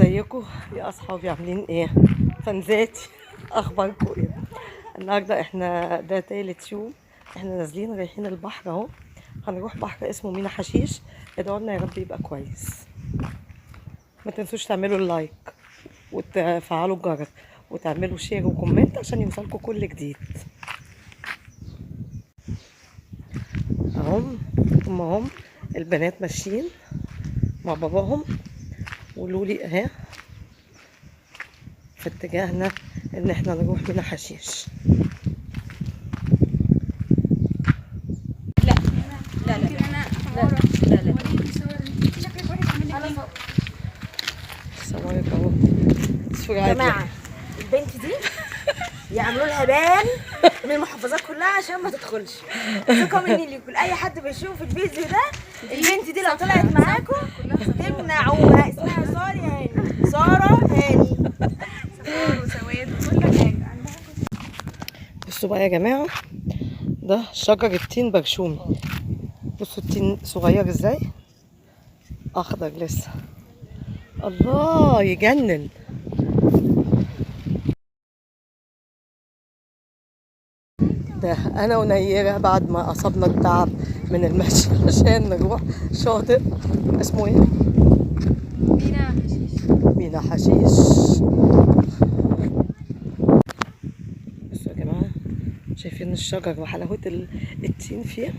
ازيكم يا اصحابي؟ عاملين ايه؟ فنزاتي اخباركم ايه؟ النهارده احنا ده تالت يوم، احنا نازلين رايحين البحر اهو. هنروح بحر اسمه مينا حشيش. ادعوا لنا يا رب يبقى كويس. ما تنسوش تعملوا ال like وتفعلوا الجرس وتعملوا share و comment عشان يوصلكم كل جديد. اهم هم البنات ماشيين مع باباهم ولولي اهي في اتجاهنا ان احنا نروح مينا حشيش. لا لا لا لا لا لا. صورك اهو. يا جماعة البنت دي يعملوا لها ban من المحافظات كلها عشان ما تدخلش. ثقة مني ليكم، اي حد بيشوف الفيديو ده البنت دي لو طلعت معاكم تمنعوها. اسمها سارة هاني، سارة هاني. وسواد وكل حاجة. بصوا بقى يا جماعة، ده شجر التين برشومي. بصوا التين صغير ازاي، اخضر لسه. الله يجنن. ده انا ونيرة بعد ما اصابنا التعب من المشي عشان نروح شاطئ اسمه ايه؟ مينا حشيش. مينا حشيش. بصوا يا جماعة، شايفين الشجر وحلاوة التين فيه؟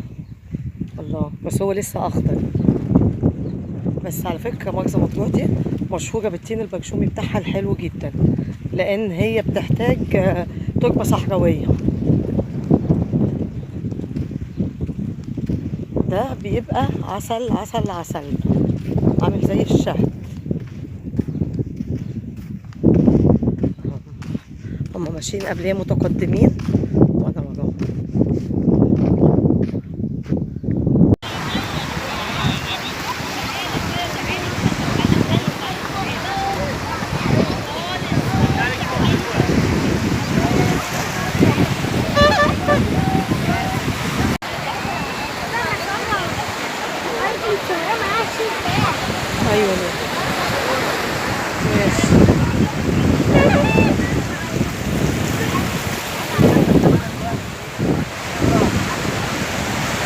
الله، بس هو لسه اخضر. بس على فكرة مرسى مطروح دي مشهورة بالتين البرشومي بتاعها الحلو جدا، لان هي بتحتاج تربة صحراوية. ده بيبقى عسل عسل عسل، عامل زي الشهد. هما ماشيين قبليه متقدمين وانا وراهم. ايوه ماشي.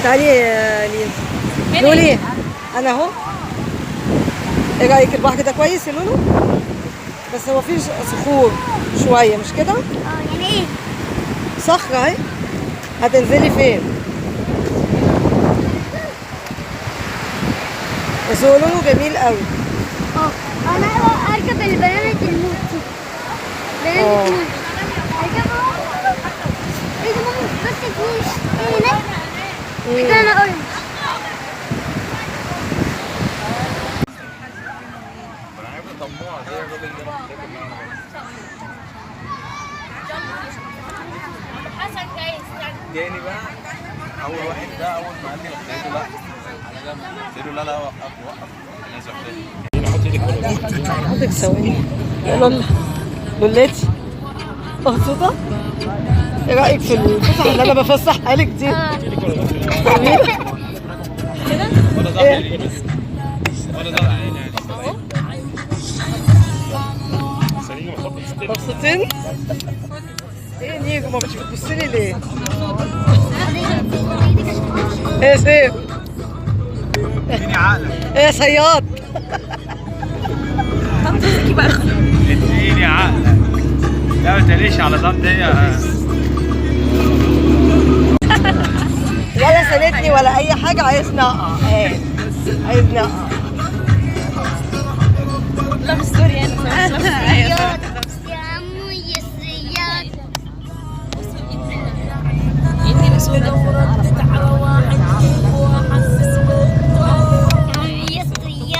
تعالي يا لين. لولي انا اهو. ايه رايك البحر ده كويس يا لولو؟ بس هو فيه صخور شوية مش كده؟ يعني ايه؟ صخرة اهي. هتنزلي فين؟ بس هو لونه جميل قوي. انا اركب البنانة الموت دي. بنانة الموت اركبها. ايه ده ماما؟ بس تمشي هناك. ده انا اورنج. تاني بقى اول واحد ده اول ما قال لي قلت له لا على جنب، قلت له لا لا وقف وقف. حضرتك ثواني. لولا لولاتي مبسوطة؟ ايه رأيك في الفسح اللي انا بفسحها لك دي؟ جميلة؟ ايه؟ مبسوطين؟ ايه نيجو ما مش بتبصي لي ليه؟ ايه يا سيف؟ اديني عقلك. ايه يا صياد؟ اديني عقلك. لا ما تقليش على طنط هي. ولا سندني ولا اي حاجة. عايزني اقع. ايه عايزني اقع. love story يعني. صياد يا عمو يا صياد.